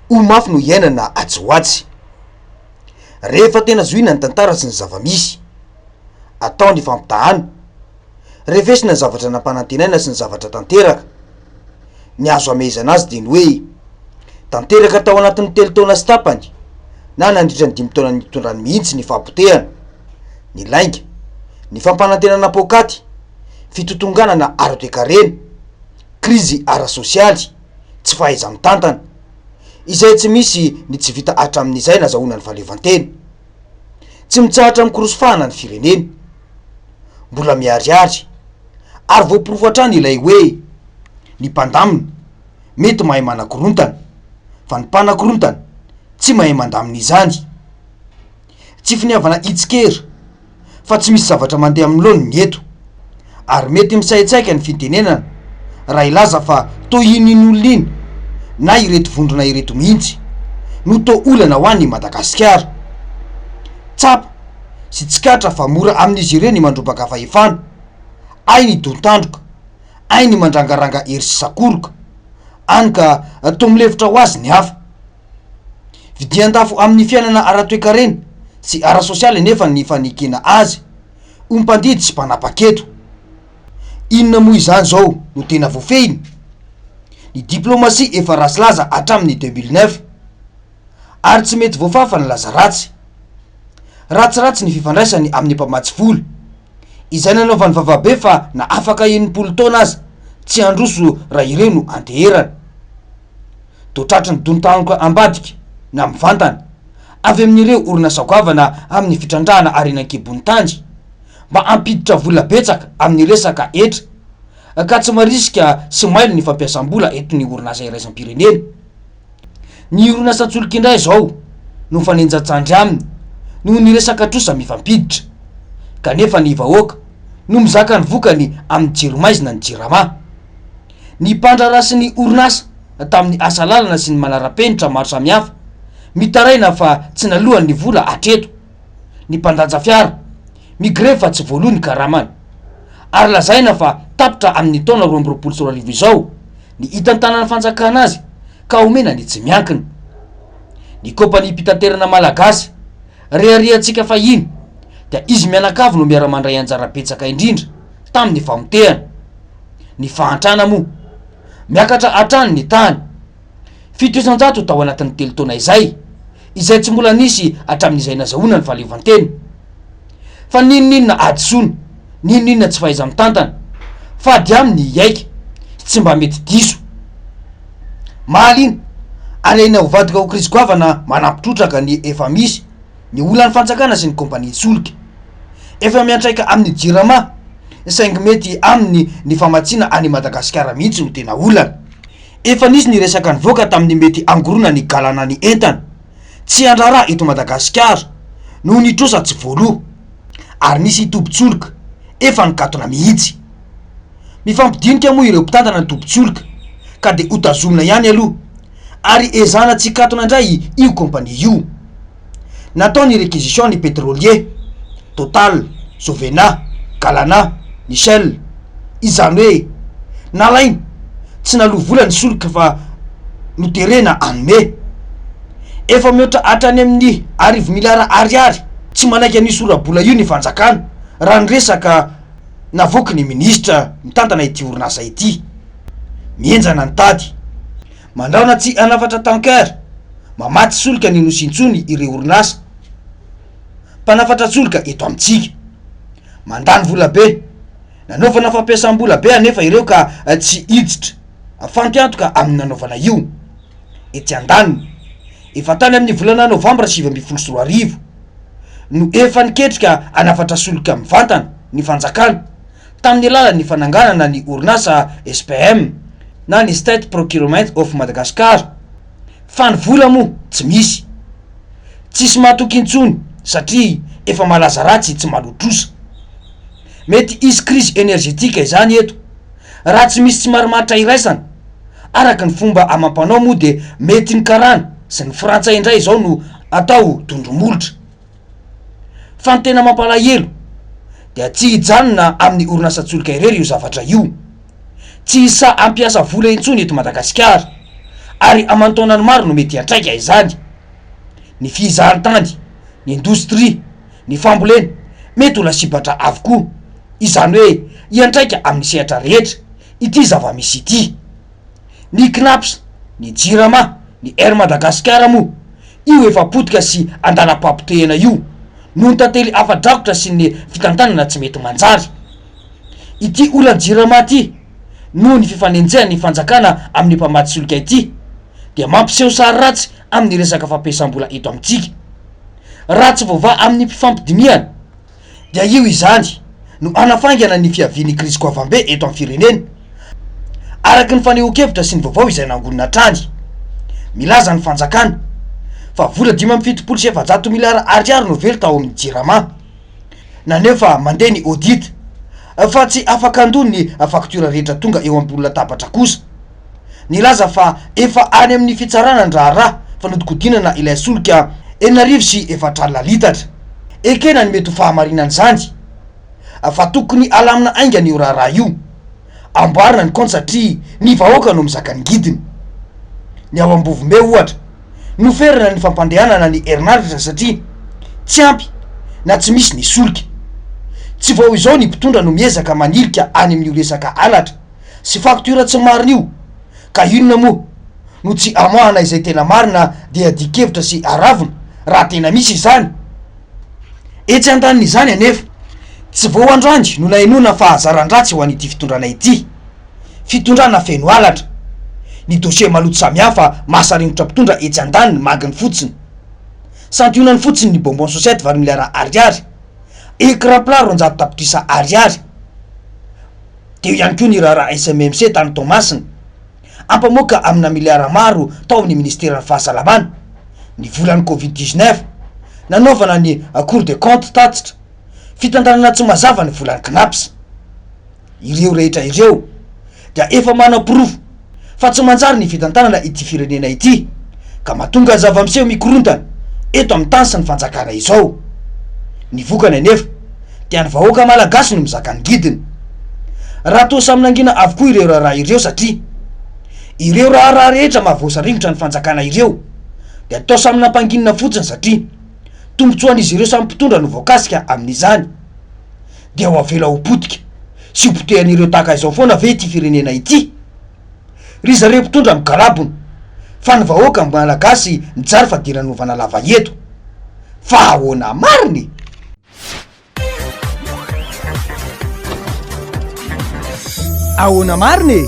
Ho mafy no hiainana atsy ho atsy. Rehefa tena zohina ny tantara sy ny zava-misy. Atao ny fampitahana. Refesina ny zavatra nampanantenaina sy ny zavatra tanteraka. Ny azo amehezana azy dia ny hoe, tanteraka tao anatin'ny telo taona sy tapany na nandritra ny dimy taona nitondrany mihitsy ny fahapotehana, ny lainga, ny fampanantenana poakaty, fitotonganana ara-toekarena, krizy ara-sosialy, tsy fahaiza-mitantana. Izay tsy misy ny tsy vita hatramin'izay nazahoana ny fahaleovantena. Tsy mitsahatra mikorosofahana ny firenena. Mbola miharihary ary voaporofo hatrany ilay hoe ny mpandamina mety mahay manakorontana fa ny mpanakorontana tsy mahay mandamina izany. Tsy finiavana hitsikera fa tsy misy zavatra mandeha amin'ny laoniny ny eto ary mety misaintsaika ny fitenenana raha hilaza fa toa iny iny olona iny na ireto vondrona ireto mihitsy no toa olana ho an'i Madagasikara. Tsapa sy tsikaritra fa mora amin'izy ireo ny mandrobaka fahefana, hay ny don-tandroka, hay ny mandrangaranga hery sy sakoroka, hany ka toa milefitra ho azy ny hafa. Vidian-dafo amin'ny fiainana ara-toekarena sy ara-sosialy anefa ny fanekena azy ho mpandidy sy mpanapa-keto. Inona moa izany izao no tena voafehiny? Ny diplomasia efa ratsy laza hatramin'ny 2009 ary tsy mety voafafa ny laza ratsy. Ratsiratsy ny fifandraisany amin'ny mpamatsy vola. Izay nanaovany vavabe fa na afaka 60 taona aza tsy handroso raha ireo no anteherana. Toa tratry ny don-tanoka ambadika na mivantana avy amin'ireo orinasa goavana amin'ny fitrandrahana harena an-kibon'ny tany mba hampiditra vola betsaka amin'ny resaka hetra ka tsy marisika sy mailo ny fampiasam-bola eto ny orinasa iraisam-pirenena. Ny orinasan-tsolika indray izao no mifanenjan-tsandry aminy noho ny resaka trosa mifampiditra. Kanefa ny vahoaka no mizaka ny vokany amin'ny jiro maizina ny Jirama. Ny mpandraharaha sy ny orinasa tamin'ny asa lalana sy ny manara-penitra maro samihafa mitaraina fa tsy naloany ny vola hatreto. Ny mpandanja fiara migrevy fa tsy voaloa ny karamany. Ary lazaina fa tapitra amin'ny taona 2022 izao ny hitantanan'ny fanjakana azy ka omena ny tsy miankina. Ny kaompaniam-pitaterana malagasy, reharehantsika fahiny, dia izy mianakavy no miara-mandray anjara betsaka indrindra tamin'ny famotehana. Ny fahantrana moa, miakatra hatrany ny tany. 7% tao anatin'ny telo taona izay, izay tsy mbola nisy hatramin'izay nazahoana ny fahaleovantena. Fa n'inon'inona hadisoana, n'inon'inona tsy fahaiza-mitantana, fady aminy ny hiaiky, tsy mba mety diso. Mahaliana, ary ahiana ho vadika ho krizy goavana manampy trotraka ny efa misy, ny olan'ny fanjakana sy ny kompanian-tsolika. Efa miantraika amin'ny Jirama, saingy mety aminy ny famatsiana an'i Madagasikara mihitsy no tena olana. Efa nisy ny resaka nivoaka tamin'ny mety hangorona ny galana ny entana tsy handraharaha eto Madagasikara noho ny trosa tsy voaloa ary nisy tobin-tsolika efa nikatona mihitsy. Mifampidinika moa ireo mpitantana ny tobin-tsolika ka dia hotazomina ihany aloha ary ezahana tsy hikatona indray io kompania io. Natao ny réquisition ny pétrolier, Total, Jovena, Galana, ny Shell. Izany hoe nalaina, tsy naloa vola ny solika fa noterena hanome. Efa mihoatra hatrany amin'ny arivo miliara ariary tsy manaiky an'io sora-bola io ny fanjakana raha ny resaka navoaky ny minisitra mitantana ity orinasa ity. Mihenjana ny tady. Mandrahona tsy hanafatra tanker mamatsy solika ny Nosy intsony ireo orinasa mpanafatra solika eto amintsika. Mandany vola be, nanaovana fampiasam-bola be anefa ireo ka tsy hiditra fantiantoka amin'ny nanaovana io. Etsy andaniny, efa tany amin'ny volana novambra 2019 no efa niketrika hanafatra solika mivantana ny fanjakana tamin'ny alalan'ny fananganana ny orinasa SPM na ny State Procurement of Madagascar fa ny vola moa tsy misy. Tsisy matoky intsony satria efa malaza ratsy tsy maloa trosa. Mety hisy crise energetique izany eto raha tsy misy tsy marimaritra iraisana. Araka ny fomba amam-panao moa dia mety ny karana sy ny frantsay indray izao no atao tondro-molotra. Fa ny tena mampalahelo dia tsy hijanona amin'ny orinasan-tsolika irery io zavatra io. Tsy hisy sahy hampiasa vola intsony eto Madagasikara. Ary aman-taonany maro no mety hiantraika izany. Ny fizahantany, ny indostria, ny fambolena, mety ho lasibatra avokoa. Izany hoe hiantraika amin'ny sehatra rehetra ity zava-misy ity. Ny Cnaps, ny Jirama, ny Air Madagascar moa, io efa potika sy andalam-pahapotehina io, noho ny tantely afa-drakotra sy ny fitantanana tsy mety manjary. Ity olan'ny Jirama ity, noho ny fifanenjehan'ny fanjakana amin'ny mpamatsy solika ity, dia mampiseho sary ratsy amin'ny resaka fampiasam-bola eto amintsika. Raha tsy voavaha amin'ny fifampidinihana, dia io izany no hanafaingana ny fiavian'ny krizy goavambe eto amin'ny firenena, araka ny fanehoan-kevitra sy ny vaovao izay nangonina hatrany. Milaza ny fanjakana fa vola 475 miliara ariary no very tao amin'ny Jirama. Naneho fa mandeha ny audit, fa tsy afaka handoa ny faktiora rehetra tonga eo ambony latabatra kosa. Nilaza fa efa any amin'ny fitsarana ny raharaha fanodikodinana ilay solika 4004 litatra. Ekena ny mety ho fahamarinan'izany, fa tokony alamina haingana io raharaha io. Amboarina ny kaonty satria ny vahoaka no mizaka ny ngidiny. Ny ao Ambovombe, ohatra, noferana ny fampandehanana ny herinaratra satria tsy ampy na tsy misy ny solika. Tsy vao izao ny mpitondra no miezaka manilika any amin'io resaka halatra sy faktiora tsy marina io ka inona moa no tsy amoahana izay tena marina dia adin-kevitra sy aravona raha tena misy izany? Etsy andanin'izany anefa, tsy vao androany no nahenoana fahazaran-dratsy ho an'ity fitondrana ity. Fitondrana feno halatra. Ny dossier maloto samihafa mahasaringotra mpitondra etsy andaniny maginy fotsiny. Santionany fotsiny ny bonbon society valo miliara ariary, ecran plat 200 tapitrisa ariary. Teo ihany koa ny raharaha SMMC tany Toamasina. Ampamoaka amina miliara maro tao amin'ny minisiteran'ny fahasalamana ny volan'ny Covid 19, nanaovana ny Cour des comptes tatitra, fitantanana tsy mazava ny volan'ny Cnaps. Ireo rehetra ireo dia efa manaporofo fa tsy manjary ny fitantanana ity firenena ity ka mahatonga ny zava-miseho mikorontana eto amin'ny tany sy ny fanjakana izao. Ny vokany anefa dia ny vahoaka malagasy no mizaka ny ngidiny. Raha toa samy nangina avokoa ireo raharaha ireo satria ireo raharaha rehetra mahavoasaringotra ny fanjakana ireo dia toa samy nampanginina fotsiny satria tombontsoan'izy ireo samy mpitondra no voakasika amin'izany dia ho avela ho potika sy ho potehan'ireo tahaka izao foana ve ity firenena ity? Ry zareo mpitondra migalabona fa ny vahoaka malagasy mijaly fadiranovana lava eto. Fa ahoana marina e? Ahoana marina e?